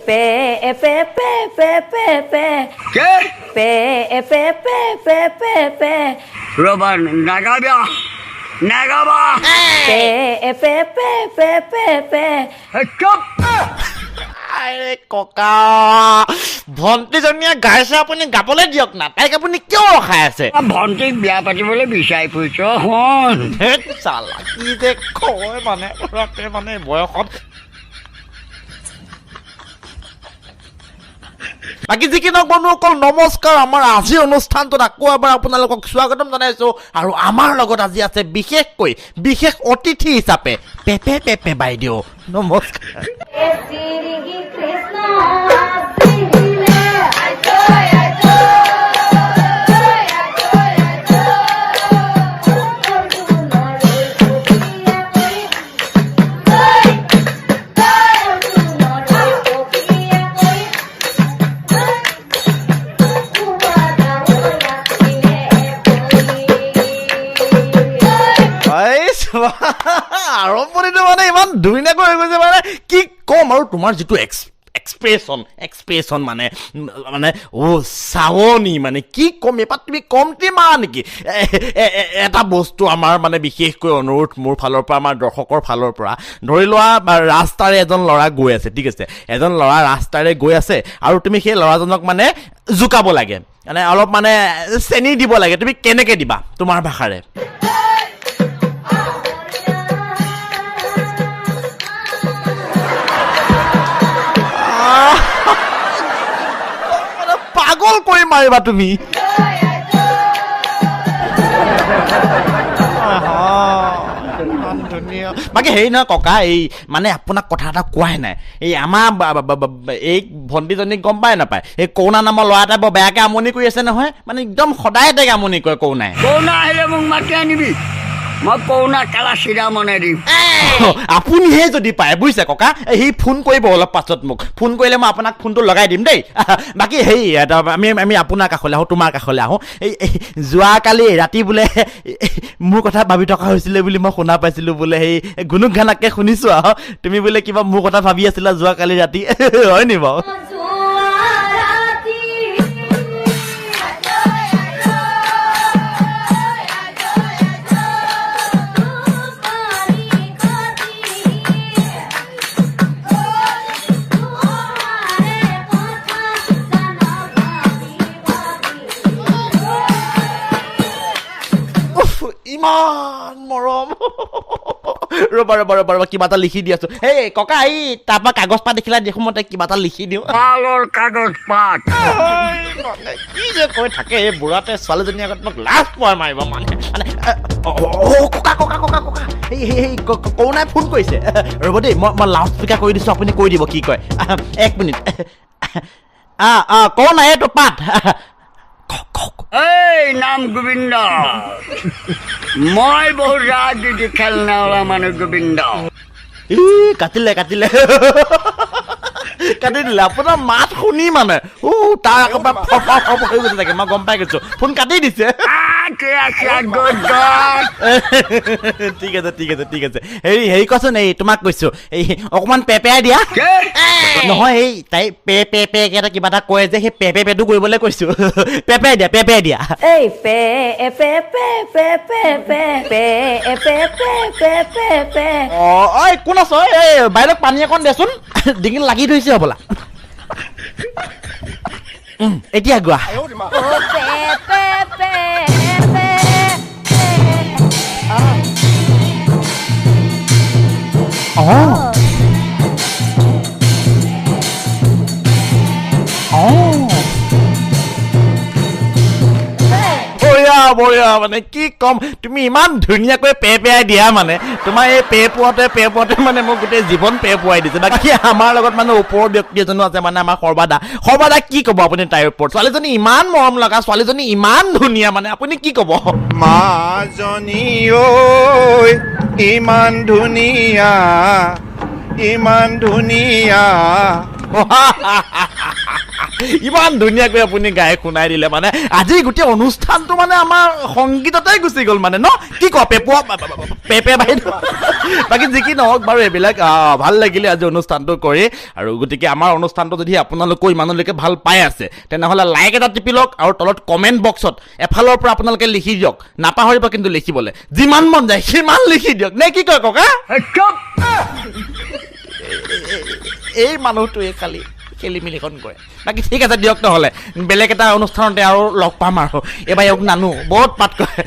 Pay pay pay pay pay pay K pay pay pay pay pay pay ৰ'বা, নাগাবা নাগাবা। Pay pay pay pay pay pay. হে, চুপ। আৰে ককা, ভণ্টিজনীয়ে গাইছে, আপুনি গাবলৈ দিয়ক না। তাইক আপুনি কিয় ৰখাই আছে? ভণ্টিক বিয়া পাতিবলৈ বিচাৰি ফুৰিছ শুন। ধেত চালা, কি যে কয় মানে ল'ৰাটোৱে মানে বয়সত। বাকী যি কি নহওক বন্ধুসকল, নমস্কাৰ। আমাৰ আজিৰ অনুষ্ঠানটোত আকৌ এবাৰ আপোনালোকক স্বাগতম জনাইছো আৰু আমাৰ লগত আজি আছে বিশেষকৈ বিশেষ অতিথি হিচাপে পেপে পেপে বাইদেউ। নমস্কাৰ। কৃষ্ণ। এই চোৱা, আৰম্ভণিটো মানে ইমান ধুনীয়াকৈ হৈ গৈছে, মানে কি ক'ম আৰু। তোমাৰ যিটো এক্সপ্ৰেছন মানে মানে অ' চাৱনি, মানে কি ক'ম, এপাত তুমি কমটি মাৰা নেকি? এটা বস্তু আমাৰ মানে বিশেষকৈ অনুৰোধ মোৰ ফালৰ পৰা, আমাৰ দৰ্শকৰ ফালৰ পৰা, ধৰি লোৱা বা ৰাস্তাৰে এজন ল'ৰা গৈ আছে, ঠিক আছে, এজন ল'ৰা ৰাস্তাৰে গৈ আছে আৰু তুমি সেই ল'ৰাজনক মানে জোকাব লাগে, মানে অলপ মানে চেনি দিব লাগে, তুমি কেনেকে দিবা তোমাৰ ভাষাৰে? মানে পাগল কৰি মাৰিবা তুমি। আহা, ইমান ধুনীয়া। বাকী হেৰি নহয় ককা, এই মানে আপোনাক কথা এটা কোৱাই নাই। এই আমাৰ এই ভণ্টিজনীক গম পাই নাপায়, এই কৰুণা নামৰ ল'ৰা এটাই বৰ বেয়াকে আমনি কৰি আছে নহয়, মানে একদম সদায় তাইক আমনি কৰে কৰুণাই। কৰুণা আহিলে মোক মাতি আনিবি, মই কৰুণা কালা চিধা মনে দিম। আপুনিহে যদি পায় বুজিছে ককা, এই সি ফোন কৰিব অলপ পাছত, মোক ফোন কৰিলে মই আপোনাক ফোনটো লগাই দিম দেই। বাকী হেৰি এটা, আমি আপোনাৰ কাষলৈ আহোঁ, তোমাৰ কাষলৈ আহোঁ। এই যোৱাকালি ৰাতি বোলে মোৰ কথা ভাবি থকা হৈছিলে বুলি মই শুনা পাইছিলোঁ বোলে, সেই গুণুক ঘানাককৈ শুনিছোঁ আৰু তুমি বোলে কিবা মোৰ কথা ভাবি আছিলা যোৱাকালি ৰাতি, হয় নি বাৰু? উফ, ইমান মৰম। ৰ'বা ৰ'বা ৰ'বা ৰ'বা, কিবা এটা লিখি দি আছো। এই ককা, এই তাৰপৰা কাগজ পাত দেখিলা দেখোঁ, মই তাইক কিবা এটা লিখি দিওঁ। পালৰ কাগজ পাত। মানে কি যে কৈ থাকে এই বুঢ়াতে, ছোৱালীজনীৰ আগত মোক লাজ পোৱা মাৰিব মানে। মানে অ' ককা ককা ককা ককা, এই সেই কৰুণাই ফোন কৰিছে, ৰ'ব দেই, মই লাউড স্পীকাৰ কৰি দিছোঁ, আপুনি কৈ দিব কি কয়। এক মিনিট। কৰুণা, এইটো পাত, কওক কওক। এই নাম গোবিন্দ, মই বহুত ৰাজনীতি খেলনাৱালা মানুহ গোবিন্দ। ই কাটিলে কাটিলে কাটি দিলে। আপোনাৰ মাত শুনি মানে ও তাৰ একেবাৰে ফৰ ফৰ ফৰ হৈ গৈছে চাগে, মই গম পাই গৈছো, ফোন কাটি দিছে। ঠিক আছে ঠিক আছে ঠিক আছে। হেৰি হেৰি কোৱাচোন, এই তোমাক কৈছো, এই অকণমান পেপেয়াই দিয়া। নহয়, এই তাই পে পে পে এটা কিবা এটা কয় যে, সেই পে পে পেটো কৰিবলৈ কৈছো। পেপেয়াই দিয়া, পেপেয়াই দিয়া। এই pay pay pay pay pay pay pay pay pay pay pay pay. অঁ ঐ কোন আছ? এই বাইদেউক পানী অকণ দেচোন, ডিঙিত লাগি ধৰিছে হ'বলা। এতিয়া গোৱা। অ pay pay pay pay pay. অঁ অঁ, বঢ়িয়া বঢ়িয়া। মানে কি ক'ম, তুমি ইমান ধুনীয়াকৈ পে পেয়াই দিয়া, মানে তোমাৰ এই পে পোৱাতে পে পোৱাতে মানে মোক গোটেই জীৱন পে পোৱাই দিছে। বাকী আমাৰ লগত মানে ওপৰৰ ব্যক্তি এজনো আছে, মানে আমাৰ সৰ্বাদা। সৰ্বাদা, কি ক'ব আপুনি তাইৰ ওপৰত? ছোৱালীজনী ইমান মৰম লগা, ছোৱালীজনী ইমান ধুনীয়া, মানে আপুনি কি ক'ব? মাজনী ঐ, ইমান ধুনীয়া, ইমান ধুনীয়া। ইমান ধুনীয়াকৈ আপুনি গাই শুনাই দিলে, মানে আজি গোটেই অনুষ্ঠানটো মানে আমাৰ সংগীততে গুচি গ'ল মানে ন? কি কয় পেপুৱা পেপে বাইদেউ? বাকী যি কি নহওক বাৰু, এইবিলাক ভাল লাগিলে আজি অনুষ্ঠানটো কৰি। আৰু গতিকে আমাৰ অনুষ্ঠানটো যদি আপোনালোকেও ইমানলৈকে ভাল পাই আছে, তেনেহ'লে লাইক এটা টিপি লওক আৰু তলত কমেণ্ট বক্সত এফালৰ পৰা আপোনালোকে লিখি দিয়ক। নাপাহৰিব কিন্তু লিখিবলৈ, যিমান মন যায় সিমান লিখি দিয়ক, নে কি কয় ককা? এই মানুহটোৱে খালি খেলি মেলিখন কৰে। বাকী ঠিক আছে দিয়ক, নহ'লে বেলেগ এটা অনুষ্ঠানতে আৰু লগ পাম। আৰু এইবাৰ এওঁক নানো, বহুত পাত কৰে।